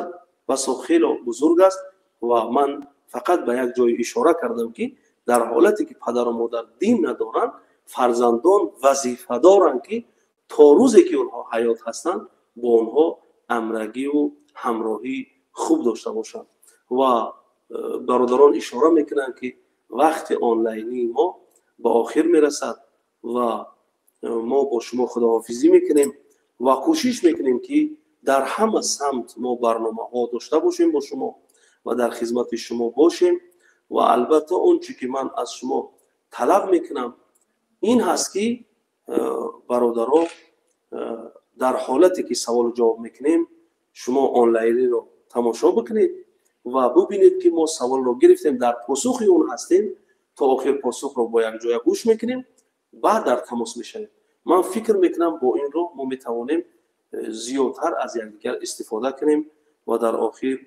басо хело бузург аст ва ман Фақат ба як ҷой ишора кардам, ки дар ҳолате ки падару модар дин надоранд, фарзандон вазифа доранд, ки то рӯзе ки онҳо ҳаёт ҳастанд, бо онҳо амрагиву ҳамроҳӣ хуб дошта бошанд. Ва бародарон ишора мекунанд, ки вақти онлайнии мо ба охир мерасад ва мо бо шумо худоҳофизӣ мекунем ва кӯшиш мекунем, ки дар ҳама самт мо барномаҳо дошта бошем бо шумо ва дар хизмати шумо бошем. Ва албатта, он чӣ ки ман аз шумо талаб мекунам, ин ҳаст, ки бародаро, дар ҳолате ки саволу ҷавоб мекунем, шумо онлайниро тамошо бикунед ва бубинед, ки мо саволро гирифтем, дар посухи он ҳастем, то охир посухро бо якҷоя гӯш мекунем, баъд дар тамос мешавем. Ман фикр мекунам, бо ин роҳ мо метавонем зиёдтар аз якдигар истифода кунем. Ва дар охир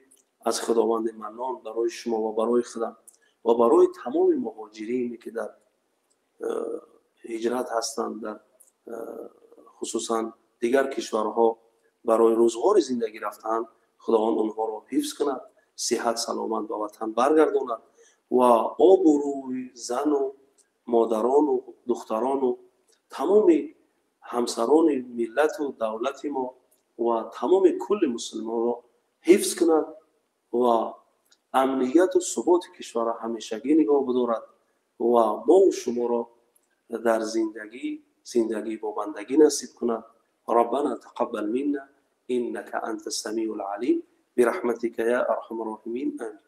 аз Худованди Маннон барои шумо ва барои худам ва барои тамоми муҳоҷирине, ки дар ҳиҷрат ҳастанд, дар хусусан дигар кишварҳо барои рӯзғори зиндагӣ рафтаанд, Худованд онҳоро ҳифз кунад, сиҳат саломат ба ватан баргардонад ва обрӯи зану модарону духтарону тамоми ҳамсарони миллату давлати мо ва тамоми кулли мусулмонро ҳифз кунад ва амнияту суботи кишварро ҳамешагӣ нигоҳ бидорад ва мову шуморо дар зиндагӣ зиндагӣ бо бандагӣ насиб кунад. ربنا تقبل منا إنك أنت السميع العليم برحمتك يا أرحم الراحمين، آمين.